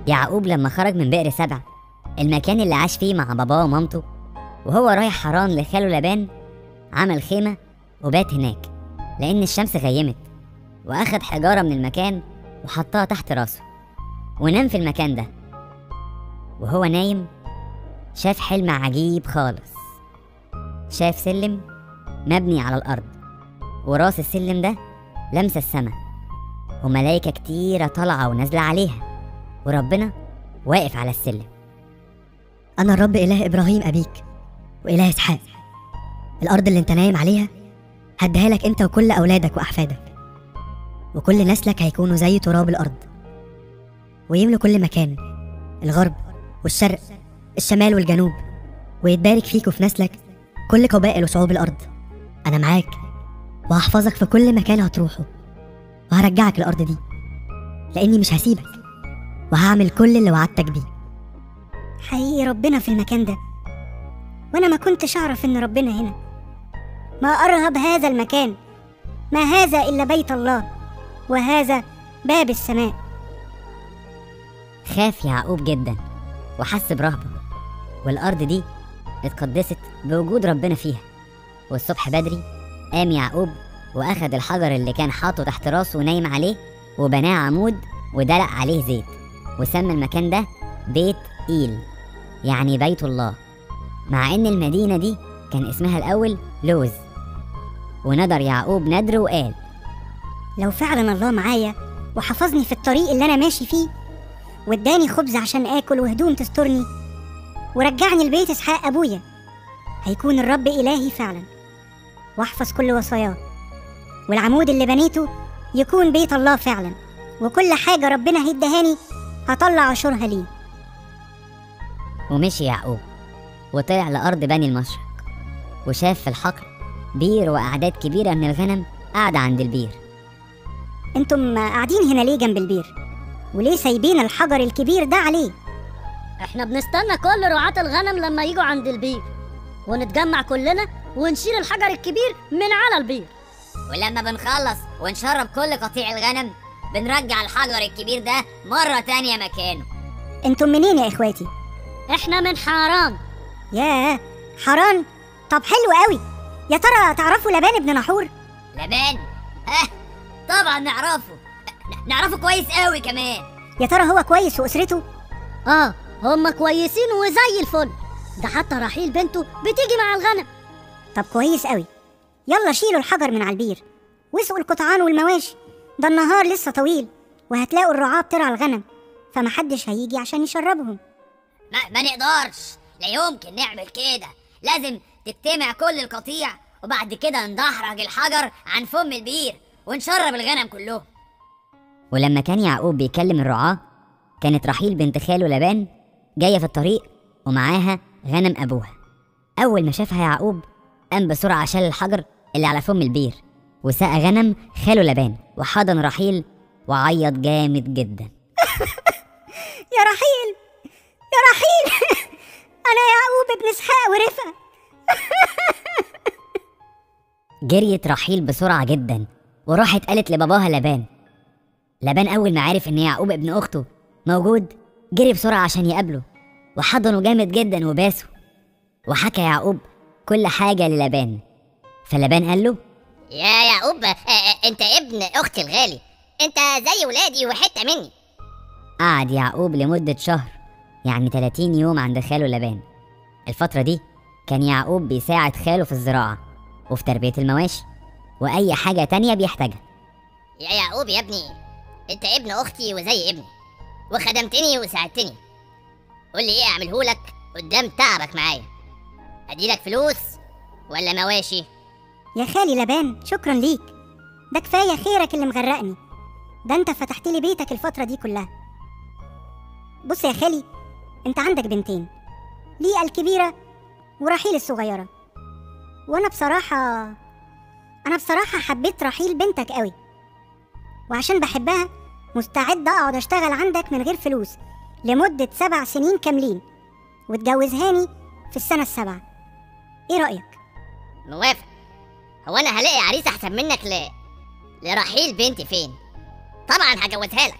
يعقوب لما خرج من بئر سبع، المكان اللي عاش فيه مع باباه ومامته، وهو رايح حران لخاله لبان، عمل خيمة وبات هناك لأن الشمس غيمت، وأخد حجارة من المكان وحطها تحت راسه ونام في المكان ده. وهو نايم شاف حلم عجيب خالص. شاف سلم مبني على الأرض، وراس السلم ده لمسة السما، وملايكة كتيرة طالعة ونازلة عليها، وربنا واقف على السلم. أنا الرب إله إبراهيم أبيك وإله إسحاق. الأرض اللي أنت نايم عليها هديها لك أنت وكل أولادك وأحفادك، وكل نسلك هيكونوا زي تراب الأرض، ويملوا كل مكان، الغرب والشرق، الشمال والجنوب، ويتبارك فيك وفي نسلك كل قبائل وشعوب الأرض. أنا معاك وهحفظك في كل مكان هتروحه، وهرجعك الأرض دي، لأني مش هسيبك، وهعمل كل اللي وعدتك بيه. حقيقي ربنا في المكان ده، وأنا ما كنتش أعرف إن ربنا هنا. ما أرهب هذا المكان، ما هذا إلا بيت الله، وهذا باب السماء. خاف يعقوب جدا وحس برهبة، والأرض دي اتقدست بوجود ربنا فيها. والصبح بدري قام يعقوب وأخد الحجر اللي كان حاطه تحت راسه ونايم عليه، وبناه عمود ودلق عليه زيت، وسمى المكان ده بيت إيل، يعني بيت الله، مع إن المدينة دي كان اسمها الأول لوز. وندر يعقوب ندر وقال: لو فعلا الله معايا وحفظني في الطريق اللي أنا ماشي فيه، واداني خبز عشان آكل وهدوم تسترني، ورجعني لبيت إسحاق أبويا، هيكون الرب إلهي فعلا، واحفظ كل وصاياه، والعمود اللي بنيته يكون بيت الله فعلا، وكل حاجة ربنا هيدهاني هطلع عشورها ليه. ومشي يعقوب وطلع لأرض بني المشرق، وشاف في الحقل بير وأعداد كبيرة من الغنم قاعدة عند البير. انتم قاعدين هنا ليه جنب البير؟ وليه سايبين الحجر الكبير ده عليه؟ احنا بنستنى كل رعاة الغنم لما يجوا عند البير، ونتجمع كلنا ونشيل الحجر الكبير من على البير، ولما بنخلص ونشرب كل قطيع الغنم بنرجع الحجر الكبير ده مرة تانية مكانه. انتم منين يا اخواتي؟ احنا من حران. ياه، حران؟ طب حلو قوي. يا ترى تعرفوا لبان ابن نحور؟ لبان؟ طبعا نعرفه، نعرفه كويس قوي كمان. يا ترى هو كويس واسرته؟ اه، هما كويسين وزي الفل، ده حتى رحيل بنته بتيجي مع الغنم. طب كويس قوي. يلا شيلوا الحجر من على البير واسقوا القطعان والمواشي، ده النهار لسه طويل وهتلاقوا الرعاة بترعى الغنم، فمحدش هيجي عشان يشربهم. ما نقدرش، لا يمكن نعمل كده، لازم تجتمع كل القطيع وبعد كده ندحرج الحجر عن فم البير ونشرب الغنم كلهم. ولما كان يعقوب بيكلم الرعاة، كانت رحيل بنت خاله لبان جاية في الطريق ومعاها غنم أبوها. أول ما شافها يعقوب قام بسرعة شال الحجر اللي على فم البير وسقى غنم خاله لبان، وحضن رحيل وعيط جامد جدا. يا رحيل، يا رحيل، أنا يعقوب ابن إسحاق ورفقة. جريت رحيل بسرعة جدا وراحت قالت لباباها لبان. لبان أول ما عرف إن يعقوب ابن أخته موجود جري بسرعة عشان يقابله، وحضنه جامد جدا وباسه. وحكى يعقوب كل حاجة للبان، فلبان قال له: يا يعقوب، انت ابن اختي الغالي، انت زي ولادي وحتة مني. قعد يعقوب لمدة شهر، يعني 30 يوم عند خاله لبان. الفترة دي كان يعقوب بيساعد خاله في الزراعة وفي تربية المواشي وأي حاجة تانية بيحتاجها. يا يعقوب يا ابني، انت ابن اختي وزي ابني، وخدمتني وساعدتني. قول لي ايه اعملهولك قدام تعبك معايا؟ اديلك فلوس ولا مواشي؟ يا خالي لبان، شكرا ليك، ده كفايه خيرك اللي مغرقني، ده انت فتحت لي بيتك الفتره دي كلها. بص يا خالي، انت عندك بنتين، ليئة الكبيره ورحيل الصغيره، وانا بصراحه حبيت رحيل بنتك قوي، وعشان بحبها مستعد اقعد اشتغل عندك من غير فلوس لمده 7 سنين كاملين، وتجوزهاني في السنه 7. ايه رايك؟ موافق. هو انا هلاقي عريس احسن منك لرحيل بنتي فين؟ طبعا هجوزها لك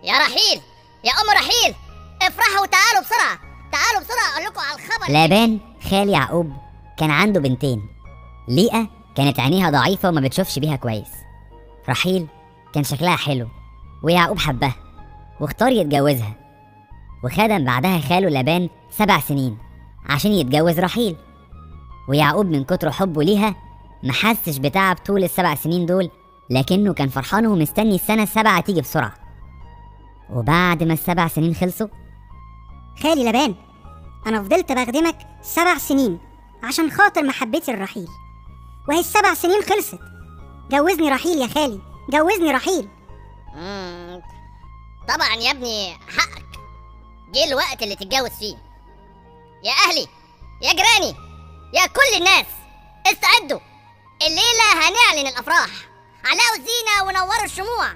يا رحيل، يا ام رحيل، افرحوا وتعالوا بسرعة، تعالوا بسرعة اقول لكم على الخبر. لابان خال يعقوب كان عنده بنتين. ليئة كانت عينيها ضعيفة وما بتشوفش بيها كويس. رحيل كان شكلها حلو ويعقوب حبها واختار يتجوزها، وخدم بعدها خاله لابان 7 سنين عشان يتجوز رحيل. ويعقوب من كتر حبه ليها ما حسش بتعب طول ال7 سنين دول، لكنه كان فرحان ومستني السنة 7 تيجي بسرعة. وبعد ما ال7 سنين خلصوا، خالي لابان، أنا فضلت بخدمك 7 سنين عشان خاطر محبتي لرحيل، وهي ال7 سنين خلصت. جوزني رحيل يا خالي، جوزني رحيل. طبعا يا ابني حقك، جه الوقت اللي تتجوز فيه. يا أهلي، يا جيراني، يا كل الناس، استعدوا، الليلة هنعلن الأفراح. علقوا الزينة ونوروا الشموع،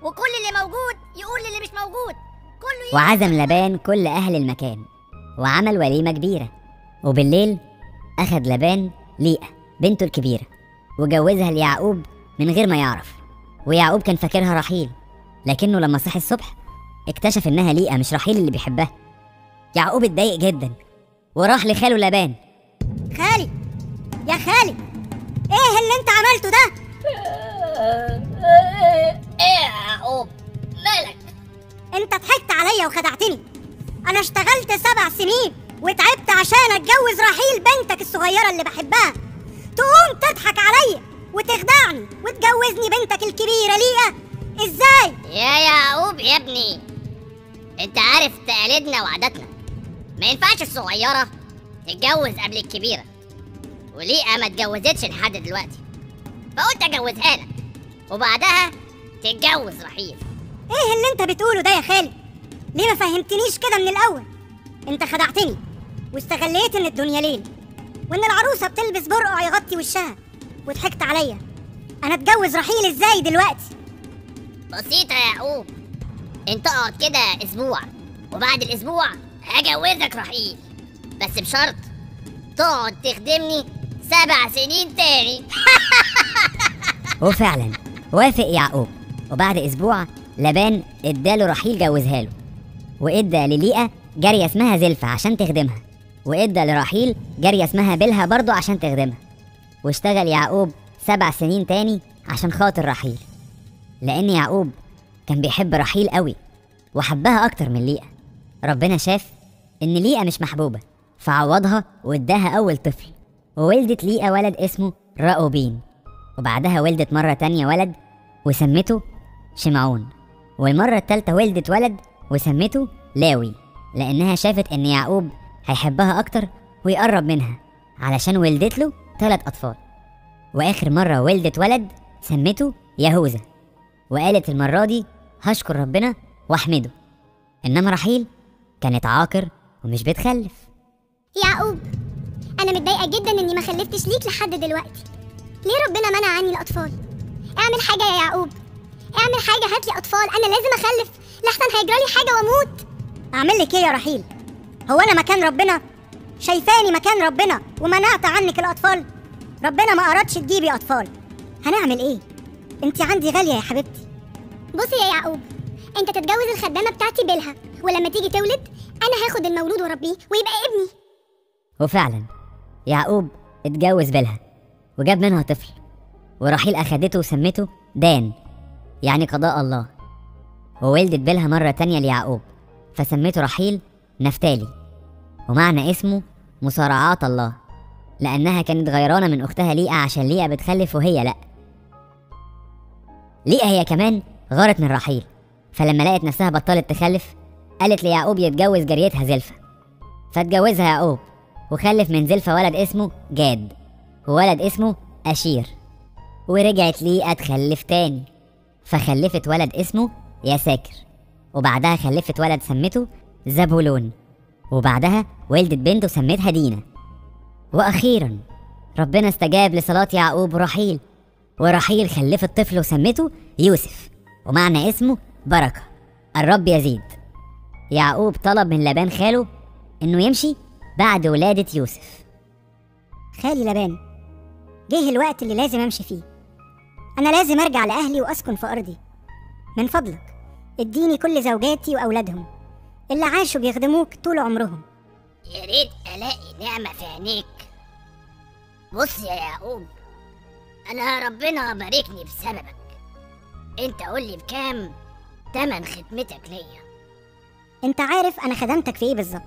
وكل اللي موجود يقول للي مش موجود، كله. وعزم لابان كل أهل المكان وعمل وليمة كبيرة. وبالليل أخد لابان ليئة بنته الكبيرة وجوزها ليعقوب من غير ما يعرف. ويعقوب كان فاكرها رحيل، لكنه لما صحي الصبح اكتشف إنها ليئة مش رحيل اللي بيحبها. يعقوب اتضايق جدا وراح لخاله لابان. خالي، يا خالي، ايه اللي انت عملته ده؟ ايه يا يعقوب، مالك؟ انت ضحكت عليا وخدعتني. انا اشتغلت 7 سنين وتعبت عشان اتجوز رحيل بنتك الصغيرة اللي بحبها، تقوم تضحك عليا وتخدعني وتجوزني بنتك الكبيرة ليئة؟ ازاي؟ يا يعقوب يا ابني، انت عارف تقاليدنا وعاداتنا، ما ينفعش الصغيرة تتجوز قبل الكبيرة، وليئة ما اتجوزتش لحد دلوقتي، فقلت اجوزها لك وبعدها تتجوز رحيل. ايه اللي انت بتقوله ده يا خالي؟ ليه ما فهمتنيش كده من الاول؟ انت خدعتني واستغليت ان الدنيا ليل وان العروسة بتلبس برقع يغطي وشها، وضحكت عليا. انا اتجوز رحيل ازاي دلوقتي؟ بسيطة يا يعقوب، انت اقعد كده اسبوع، وبعد الاسبوع هجوزك رحيل، بس بشرط تقعد تخدمني 7 سنين تاني. وفعلا وافق يعقوب، وبعد اسبوع لابان اداله رحيل جوزها له، وادى لليئة جارية اسمها زلفة عشان تخدمها، وادى لرحيل جارية اسمها بلها برضه عشان تخدمها. واشتغل يعقوب 7 سنين تاني عشان خاطر رحيل، لأن يعقوب كان بيحب رحيل قوي وحبها أكتر من ليئة. ربنا شاف إن ليئة مش محبوبة فعوضها واداها أول طفل، وولدت ليئة ولد اسمه راؤوبين، وبعدها ولدت مرة تانية ولد وسمته شمعون، والمرة التالتة ولدت ولد وسمته لاوي، لأنها شافت إن يعقوب هيحبها أكتر ويقرب منها علشان ولدت له 3 أطفال. وآخر مرة ولدت ولد سمته يهوذا، وقالت المرة دي هشكر ربنا وأحمده. إنما رحيل كانت عاقر ومش بتخلف. يعقوب، أنا متضايقة جدا إني ما خلفتش ليك لحد دلوقتي. ليه ربنا منع عني الأطفال؟ اعمل حاجة يا يعقوب، اعمل حاجة، هاتلي أطفال، أنا لازم أخلف لحسن هيجرالي حاجة وأموت. أعمل لك إيه يا رحيل؟ هو أنا مكان ربنا؟ شايفاني مكان ربنا ومنعت عنك الأطفال؟ ربنا ما أرادش تجيبي أطفال، هنعمل إيه؟ أنت عندي غالية يا حبيبتي. بصي يا يعقوب، أنت تتجوز الخدامة بتاعتي بلها، ولما تيجي تولد أنا هاخد المولود وأربيه ويبقى ابني. وفعلا يعقوب اتجوز بلها وجاب منها طفل، ورحيل أخدته وسمته دان، يعني قضاء الله. وولدت بلها مرة تانية ليعقوب فسمته رحيل نفتالي، ومعنى اسمه مصارعات الله، لأنها كانت غيرانة من أختها ليئة عشان ليئة بتخلف وهي لأ. ليئة هي كمان غارت من رحيل، فلما لقت نفسها بطلت تخلف قالت ليعقوب يتجوز جاريتها زلفة، فاتجوزها يعقوب وخلف من زلفة ولد اسمه جاد وولد اسمه أشير. ورجعت ليئة تخلف تاني فخلفت ولد اسمه يساكر، وبعدها خلفت ولد سمته زبولون، وبعدها ولدت بنت وسمتها دينا. وأخيرا ربنا استجاب لصلاة يعقوب ورحيل، ورحيل خلفت طفل وسمته يوسف، ومعنى اسمه بركة، الرب يزيد. يعقوب طلب من لابان خاله إنه يمشي بعد ولادة يوسف. خالي لابان، جه الوقت اللي لازم أمشي فيه، أنا لازم أرجع لأهلي وأسكن في أرضي. من فضلك اديني كل زوجاتي وأولادهم، اللي عاشوا بيخدموك طول عمرهم. يا ريت ألاقي نعمة في عينيك. بص يا يعقوب، أنا ربنا باركني بسببك. أنت قولي بكام تمن خدمتك ليا؟ أنت عارف أنا خدمتك في إيه بالظبط،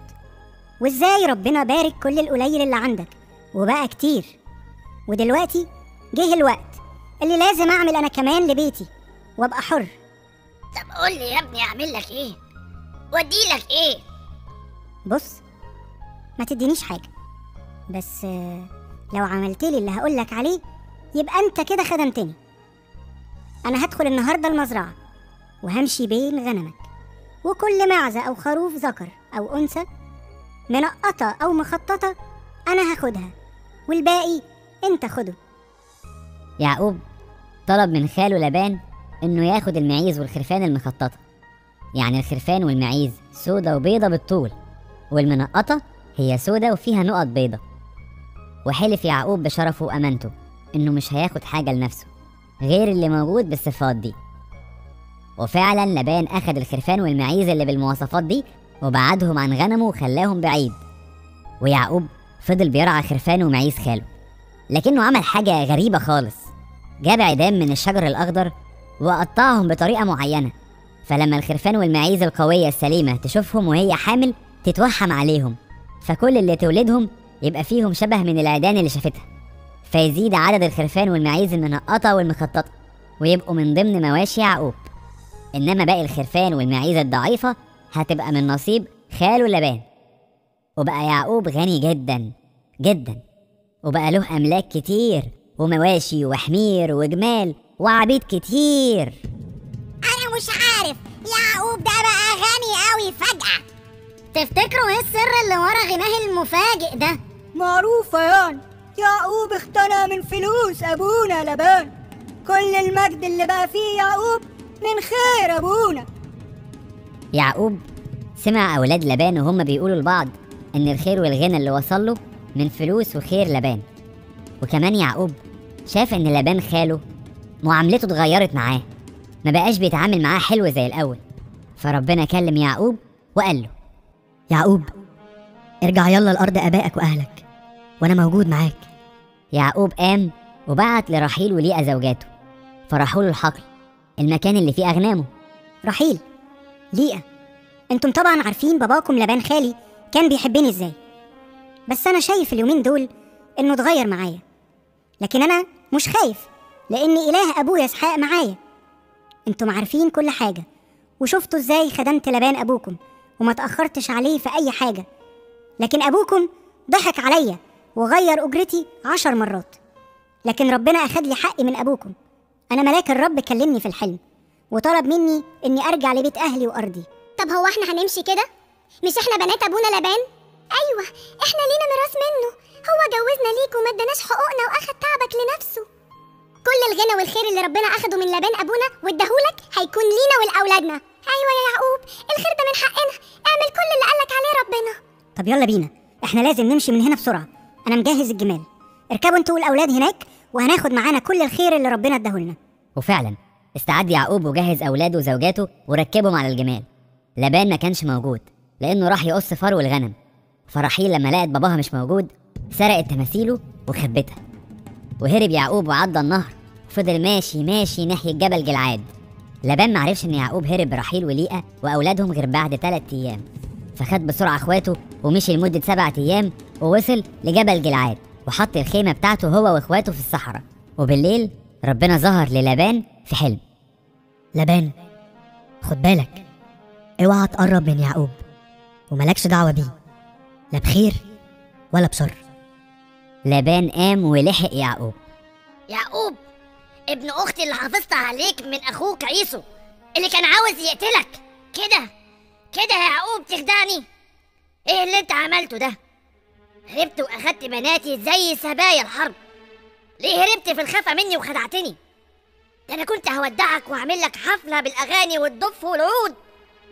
وإزاي ربنا بارك كل القليل اللي عندك وبقى كتير. ودلوقتي جه الوقت اللي لازم أعمل أنا كمان لبيتي وأبقى حر. طب قولي يا ابني أعمل لك إيه؟ وأديلك إيه؟ بص، ما تدينيش حاجة، بس لو عملتلي اللي هقولك عليه يبقى أنت كده خدمتني. أنا هدخل النهاردة المزرعة وهمشي بين غنمك، وكل معزة أو خروف ذكر أو أنثى منقطة أو مخططة أنا هاخدها، والباقي أنت خده. يعقوب طلب من خاله لبان إنه ياخد المعيز والخرفان المخططة. يعني الخرفان والمعيز سودة وبيضة بالطول، والمنقطة هي سودة وفيها نقط بيضة. وحلف يعقوب بشرفه وأمانته إنه مش هياخد حاجة لنفسه غير اللي موجود بالصفات دي. وفعلا لبان أخد الخرفان والمعيز اللي بالمواصفات دي وبعدهم عن غنمه وخلاهم بعيد. ويعقوب فضل بيرعى خرفان ومعيز خاله، لكنه عمل حاجة غريبة خالص. جاب عيدان من الشجر الأخضر وقطعهم بطريقة معينة، فلما الخرفان والمعيز القوية السليمة تشوفهم وهي حامل تتوحم عليهم، فكل اللي تولدهم يبقى فيهم شبه من العيدان اللي شافتها، فيزيد عدد الخرفان والمعيز المنقطة والمخططة ويبقوا من ضمن مواشي يعقوب. إنما باقي الخرفان والمعيز الضعيفة هتبقى من نصيب خاله لبان. وبقى يعقوب غني جدا جدا، وبقى له أملاك كتير ومواشي وحمير وجمال وعبيد كتير. أنا مش عارف يعقوب ده بقى غني قوي فجأة. تفتكروا ايه السر اللي ورا غناه المفاجئ ده؟ معروفة يعني، يعقوب اختنى من فلوس أبونا لبان. كل المجد اللي بقى فيه يعقوب من خير أبونا. يعقوب سمع أولاد لبان وهم بيقولوا لبعض إن الخير والغنى اللي وصله من فلوس وخير لبان. وكمان يعقوب شاف إن لبان خاله معاملته اتغيرت معاه، ما بقاش بيتعامل معاه حلو زي الأول. فربنا كلم يعقوب وقال له: يعقوب ارجع يلا لأرض آبائك وأهلك، وأنا موجود معاك. يعقوب قام وبعت لرحيل وليئة زوجاته، فراحوا له الحقل، المكان اللي فيه أغنامه. رحيل، ليئة، انتم طبعا عارفين باباكم لبان خالي كان بيحبني ازاي، بس أنا شايف اليومين دول إنه اتغير معايا. لكن أنا مش خايف لأن إله أبويا إسحاق معايا. انتم عارفين كل حاجة، وشفتوا ازاي خدمت لبان أبوكم وما تأخرتش عليه في أي حاجة، لكن أبوكم ضحك عليا وغير أجرتي 10 مرات. لكن ربنا أخد لي حقي من أبوكم. أنا ملاك الرب كلمني في الحلم وطلب مني إني أرجع لبيت أهلي وأرضي. طب هو إحنا هنمشي كده؟ مش إحنا بنات أبونا لبان؟ أيوة، إحنا لينا ميراث منه، هو جوزنا ليك وما اداناش حقوقنا وأخد تعبك لنفسه. كل الغنى والخير اللي ربنا أخده من لبان أبونا واداهولك هيكون لينا ولأولادنا. أيوة يا يعقوب، الخير ده من حقنا، اعمل كل اللي قالك عليه ربنا. طب يلا بينا، إحنا لازم نمشي من هنا بسرعة. أنا مجهز الجمال، اركبوا انتوا والأولاد هناك وهناخد معانا كل الخير اللي ربنا اداهولنا. وفعلا استعد يعقوب وجهز أولاده وزوجاته وركبهم على الجمال. لبان ما كانش موجود لأنه راح يقص فرو الغنم. فرحيل لما لقت باباها مش موجود سرقت تماثيله وخبتها. وهرب يعقوب وعدى النهر وفضل ماشي ماشي ناحية جبل جلعاد. لبان معرفش إن يعقوب هرب برحيل وليئة وأولادهم غير بعد 3 أيام، فخد بسرعة إخواته ومشي لمدة 7 أيام ووصل لجبل جلعاد وحط الخيمة بتاعته هو وإخواته في الصحراء. وبالليل ربنا ظهر للبان في حلم. لبان، خد بالك، اوعى تقرب من يعقوب وملكش دعوة بيه، لا بخير ولا بشر. لبان قام ولحق يعقوب. يعقوب ابن أختي اللي حافظت عليك من أخوك عيسو اللي كان عاوز يقتلك، كده كده يا يعقوب تخدعني؟ ايه اللي انت عملته ده؟ هربت واخدت بناتي زي سبايا الحرب. ليه هربت في الخفا مني وخدعتني؟ ده انا كنت هودعك وهعمل لك حفله بالاغاني والدف والعود،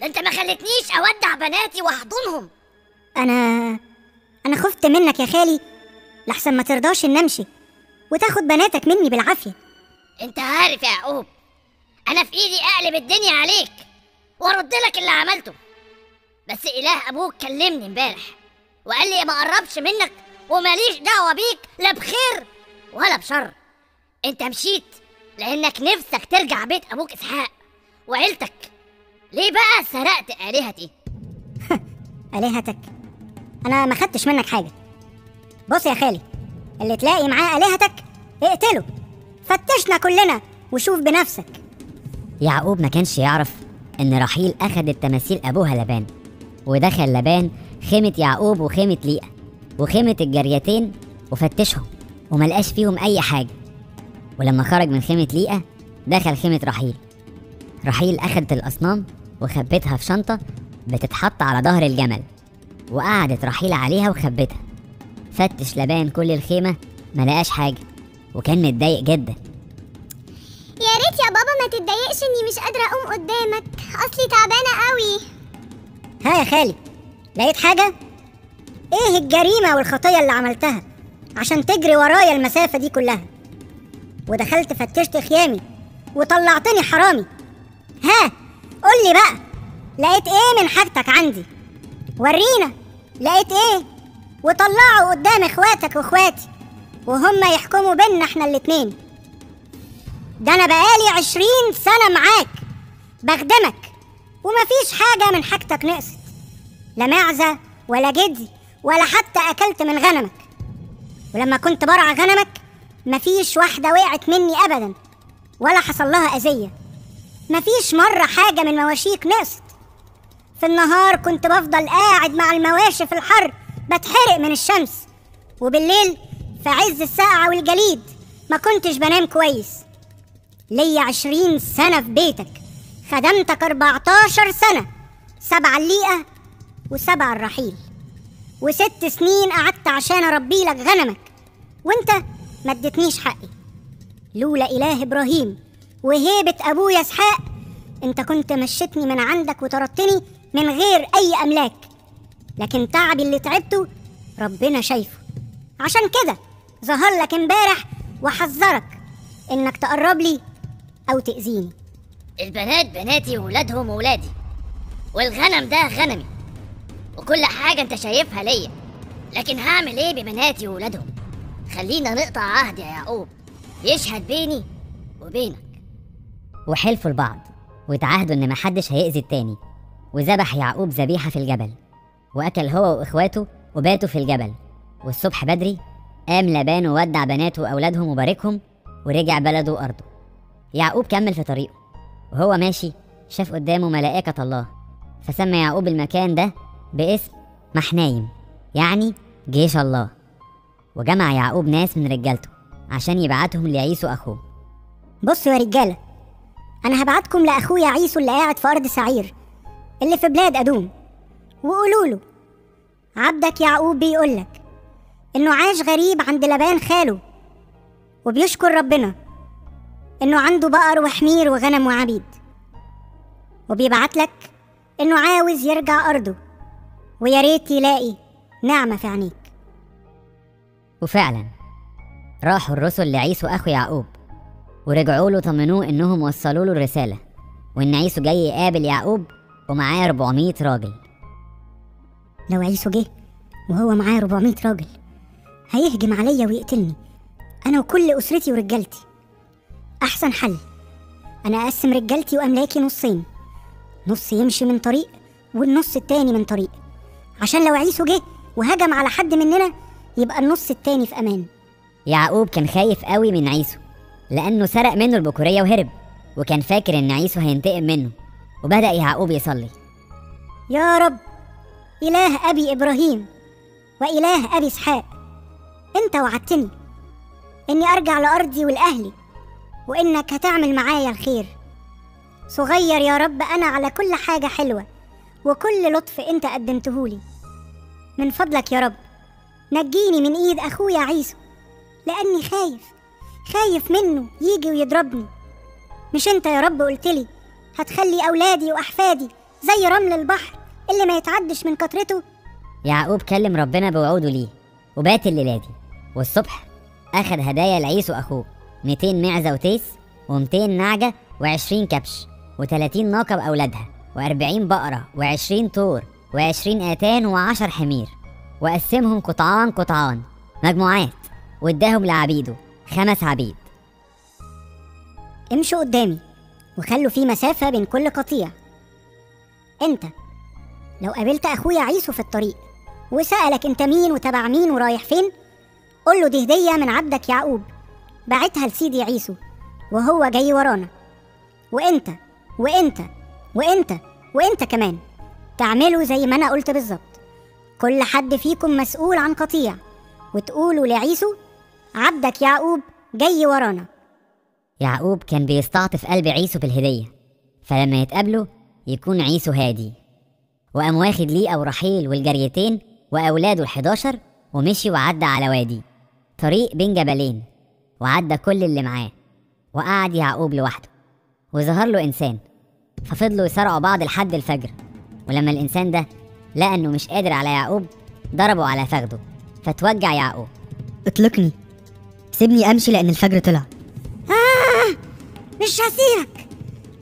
ده انت ما خلتنيش اودع بناتي واحضنهم. انا خفت منك يا خالي لحسن ما ترضاش ان امشي وتاخد بناتك مني بالعافيه. انت عارف يا يعقوب انا في ايدي اقلب الدنيا عليك وارد لك اللي عملته، بس إله أبوك كلمني امبارح وقال لي ما قربش منك وماليش دعوة بيك لا بخير ولا بشر. أنت مشيت لأنك نفسك ترجع بيت أبوك إسحاق وعيلتك، ليه بقى سرقت آلهتي؟ آلهتك؟ أنا ما خدتش منك حاجة. بص يا خالي، اللي تلاقي معاه آلهتك اقتله، فتشنا كلنا وشوف بنفسك. يعقوب ما كانش يعرف إن رحيل أخدت تماثيل أبوها لبان، ودخل لبان خيمة يعقوب وخيمة ليئة وخيمة الجاريتين وفتشهم وملقاش فيهم أي حاجة. ولما خرج من خيمة ليئة دخل خيمة رحيل. رحيل أخدت الأصنام وخبتها في شنطة بتتحط على ظهر الجمل، وقعدت رحيل عليها وخبتها. فتش لبان كل الخيمة ملقاش حاجة، وكان متضايق جدا. يا ريت يا بابا ما تتضايقش اني مش قادرة اقوم قدامك، اصلي تعبانة قوي. ها يا خالي، لقيت حاجة؟ ايه الجريمة والخطية اللي عملتها عشان تجري ورايا المسافة دي كلها؟ ودخلت فتشت خيامي وطلعتني حرامي. ها قولي بقى، لقيت ايه من حاجتك عندي؟ ورينا لقيت ايه، وطلعوا قدام اخواتك واخواتي وهم يحكموا بينا احنا الاتنين. ده انا بقالي 20 سنة معاك بخدمك ومفيش حاجة من حاجتك نقصت، لا معزة ولا جدي ولا حتى اكلت من غنمك. ولما كنت برعى غنمك مفيش واحدة وقعت مني ابدا ولا حصل لها اذية، مفيش مرة حاجة من مواشيك نقصت. في النهار كنت بفضل قاعد مع المواشي في الحر بتحرق من الشمس، وبالليل في عز السقعة والجليد ما كنتش بنام كويس. ليا 20 سنة في بيتك، خدمتك 14 سنة، 7 الليئة و7 الرحيل، و6 سنين قعدت عشان أربيلك غنمك، وانت ما اديتنيش حقي. لولا إله إبراهيم وهيبة أبويا إسحاق انت كنت مشيتني من عندك وطردتني من غير أي أملاك، لكن تعبي اللي تعبته ربنا شايفه، عشان كده ظهر لك امبارح وحذرك انك تقرب لي او تأذيني. البنات بناتي وولادهم وولادي، والغنم ده غنمي، وكل حاجة انت شايفها ليا، لكن هعمل ايه ببناتي وولادهم؟ خلينا نقطع عهد يا يعقوب يشهد بيني وبينك. وحلفوا لبعض وتعاهدوا ان محدش هيأذي التاني. وذبح يعقوب ذبيحة في الجبل، وأكل هو وإخواته وباتوا في الجبل. والصبح بدري قام لبان وودع بناته وأولادهم وباركهم ورجع بلده وأرضه. يعقوب كمل في طريقه، وهو ماشي شاف قدامه ملائكة الله، فسمى يعقوب المكان ده باسم محنايم، يعني جيش الله. وجمع يعقوب ناس من رجالته عشان يبعتهم لعيسو أخوه. بصوا يا رجالة، أنا هبعتكم لأخويا عيسو اللي قاعد في أرض سعير اللي في بلاد أدوم، وقولوا له عبدك يعقوب بيقولك إنه عاش غريب عند لبان خاله، وبيشكر ربنا إنه عنده بقر وحمير وغنم وعبيد، وبيبعتلك إنه عاوز يرجع أرضه ويا ريت يلاقي نعمة في عينيك. وفعلا راحوا الرسل لعيسو أخو يعقوب ورجعوا له طمنوه إنهم وصلوا له الرسالة، وإن عيسو جاي يقابل يعقوب ومعاه 400 راجل. لو عيسو جه وهو معاه 400 راجل هيهجم عليا ويقتلني أنا وكل أسرتي ورجالتي. أحسن حل أنا أقسم رجالتي وأملاكي نصين، نص يمشي من طريق والنص التاني من طريق، عشان لو عيسو جه وهجم على حد مننا يبقى النص التاني في أمان. يعقوب كان خايف قوي من عيسو لأنه سرق منه البكورية وهرب، وكان فاكر إن عيسو هينتقم منه. وبدأ يعقوب يصلي: يا رب إله أبي إبراهيم وإله أبي إسحاق، أنت وعدتني إني أرجع لأرضي ولأهلي وإنك هتعمل معايا الخير. صغير يا رب أنا على كل حاجة حلوة وكل لطف أنت قدمتهولي. من فضلك يا رب نجيني من إيد أخويا عيسو، لأني خايف منه يجي ويضربني. مش أنت يا رب قلتلي هتخلي أولادي وأحفادي زي رمل البحر اللي ما يتعدش من كترته؟ يعقوب كلم ربنا بوعوده ليه وبات الليلة دي. والصبح أخد هدايا لعيسو أخوه: 200 معزة وتيس، و200 نعجة، و20 كبش، و30 ناقة بأولادها، و40 بقرة، و20 طور، و20 آتان و10 حمير، وقسمهم قطعان قطعان مجموعات، واداهم لعبيده 5 عبيد. امشوا قدامي وخلوا في مسافة بين كل قطيع. انت لو قابلت أخويا عيسو في الطريق وسألك انت مين وتبع مين ورايح فين، قول له دي هدية من عبدك يعقوب، بعتها لسيدي عيسو وهو جاي ورانا. وانت وانت وانت وانت كمان تعملوا زي ما انا قلت بالظبط. كل حد فيكم مسؤول عن قطيع، وتقولوا لعيسو عبدك يعقوب جاي ورانا. يعقوب كان بيستعطف قلب عيسو بالهدية، فلما يتقابلوا يكون عيسو هادي. وقام واخد ليئة ورحيل والجريتين وأولاده 11 ومشي وعدى على وادي طريق بين جبلين، وعدى كل اللي معاه، وقعد يعقوب لوحده. وظهر له إنسان، ففضلوا يصارعوا بعض لحد الفجر. ولما الإنسان ده لقى إنه مش قادر على يعقوب ضربه على فخده، فتوجع يعقوب. اطلقني، سيبني أمشي لأن الفجر طلع. مش هسيبك،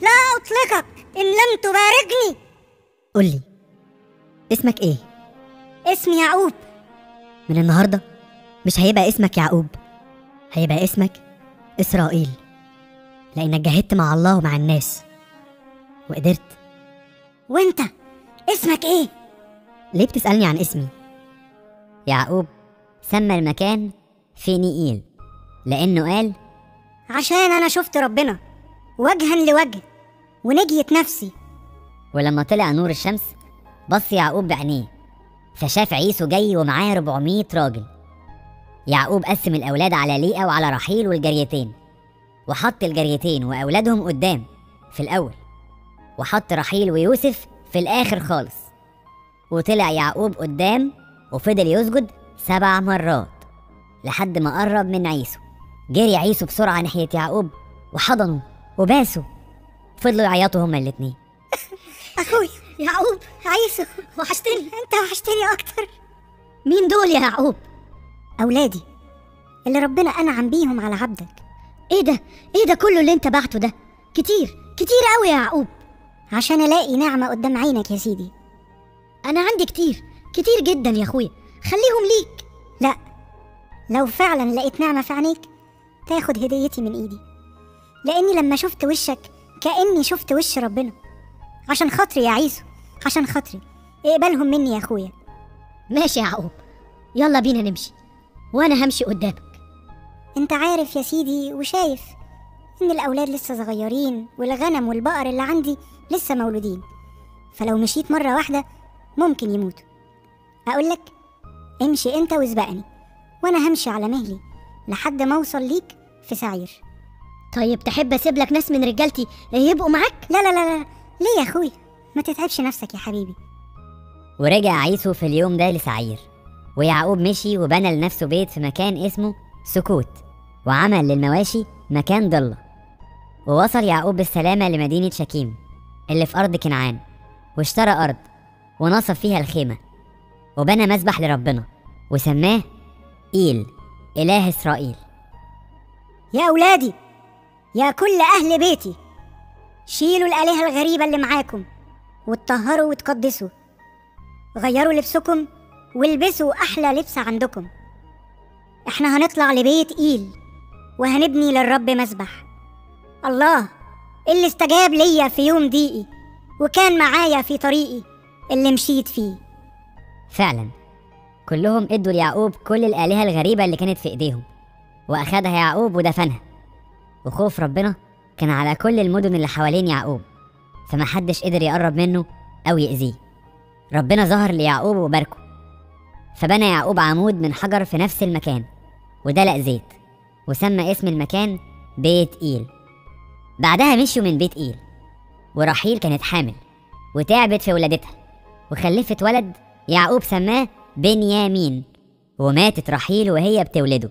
لا أطلقك إن لم تباركني. قولي اسمك إيه؟ اسمي يعقوب. من النهاردة مش هيبقى اسمك يعقوب، هيبقى اسمك إسرائيل، لأنك جاهدت مع الله ومع الناس وقدرت. وانت اسمك ايه؟ ليه بتسألني عن اسمي؟ يعقوب سمى المكان فينيئيل، لأنه قال عشان أنا شفت ربنا وجها لوجه ونجيت نفسي. ولما طلع نور الشمس بص يعقوب بعينيه، فشاف عيسو جاي ومعاه 400 راجل. يعقوب قسم الأولاد على ليئة وعلى رحيل والجريتين، وحط الجريتين وأولادهم قدام في الأول، وحط رحيل ويوسف في الآخر خالص. وطلع يعقوب قدام وفضل يسجد 7 مرات لحد ما قرب من عيسو. جري عيسو بسرعة ناحية يعقوب وحضنه وباسه، فضلوا يعيطوا هما الاتنين. أخوي يعقوب، عيسو وحشتني. أنت وحشتني أكتر. مين دول يا يعقوب؟ أولادي اللي ربنا أنعم بيهم على عبدك. إيه ده؟ إيه ده كله اللي أنت بعته ده؟ كتير كتير قوي يا يعقوب. عشان ألاقي نعمة قدام عينك يا سيدي. أنا عندي كتير كتير جدا يا أخويا، خليهم ليك. لا، لو فعلا لقيت نعمة في عينيك تاخد هديتي من إيدي، لأني لما شفت وشك كأني شفت وش ربنا. عشان خاطري يا عيسو، عشان خاطري اقبلهم مني يا أخويا. ماشي يا يعقوب، يلا بينا نمشي، وأنا همشي قدامك. انت عارف يا سيدي وشايف ان الأولاد لسه صغيرين والغنم والبقر اللي عندي لسه مولودين، فلو مشيت مرة واحدة ممكن يموتوا. أقولك امشي انت واسبقني، وانا همشي على مهلي لحد ما اوصل ليك في سعير. طيب تحب اسيب لك ناس من رجالتي يبقوا معاك؟ لا لا لا لا، ليه يا اخويا؟ ما تتعبش نفسك يا حبيبي. ورجع عيسو في اليوم ده لسعير، ويعقوب مشي وبنى لنفسه بيت في مكان اسمه سكوت، وعمل للمواشي مكان ضلة. ووصل يعقوب بالسلامة لمدينة شكيم اللي في أرض كنعان، واشترى أرض ونصب فيها الخيمة، وبنى مذبح لربنا وسماه إيل إله إسرائيل. يا أولادي، يا كل أهل بيتي، شيلوا الآلهة الغريبة اللي معاكم واتطهروا وتقدسوا، غيروا لبسكم والبسوا أحلى لبس عندكم. احنا هنطلع لبيت إيل وهنبني للرب مذبح، الله اللي استجاب ليا في يوم ضيقي وكان معايا في طريقي اللي مشيت فيه. فعلا كلهم ادوا ليعقوب كل الآلهة الغريبة اللي كانت في ايديهم، وأخدها يعقوب ودفنها. وخوف ربنا كان على كل المدن اللي حوالين يعقوب، فما حدش قدر يقرب منه أو يأذيه. ربنا ظهر ليعقوب وباركه، فبنى يعقوب عمود من حجر في نفس المكان ودلق زيت، وسمى اسم المكان بيت إيل. بعدها مشيوا من بيت إيل، ورحيل كانت حامل وتعبت في ولادتها وخلفت ولد يعقوب سماه بنيامين. وماتت رحيل وهي بتولده،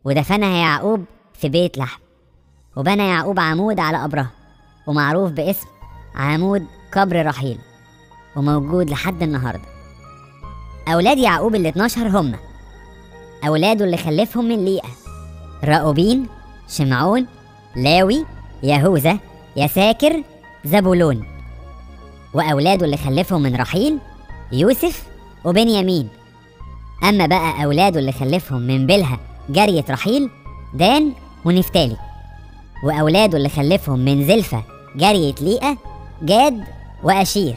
ودفنها يعقوب في بيت لحم. وبنى يعقوب عمود على قبرها، ومعروف باسم عمود قبر رحيل، وموجود لحد النهارده. أولاد يعقوب ال12 هم أولاده اللي خلفهم من ليئة: راؤوبين، شمعون، لاوي، يهوذا، يساكر، زبولون. وأولاده اللي خلفهم من رحيل: يوسف وبنيامين. أما بقى أولاده اللي خلفهم من بلهة جارية رحيل، دان ونفتالي. وأولاده اللي خلفهم من زلفة جارية ليئة، جاد وأشير.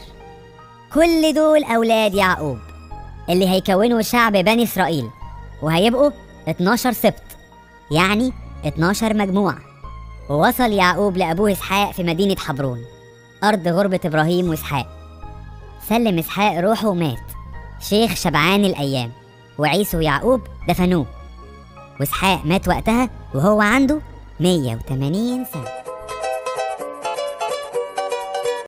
كل دول أولاد يعقوب اللي هيكونوا شعب بني إسرائيل، وهيبقوا 12 سبط، يعني 12 مجموعة. ووصل يعقوب لأبوه إسحاق في مدينة حبرون، أرض غربة إبراهيم وإسحاق. سلم إسحاق روحه ومات، شيخ شبعان الأيام، وعيسو ويعقوب دفنوه. وإسحاق مات وقتها وهو عنده 180 سنة.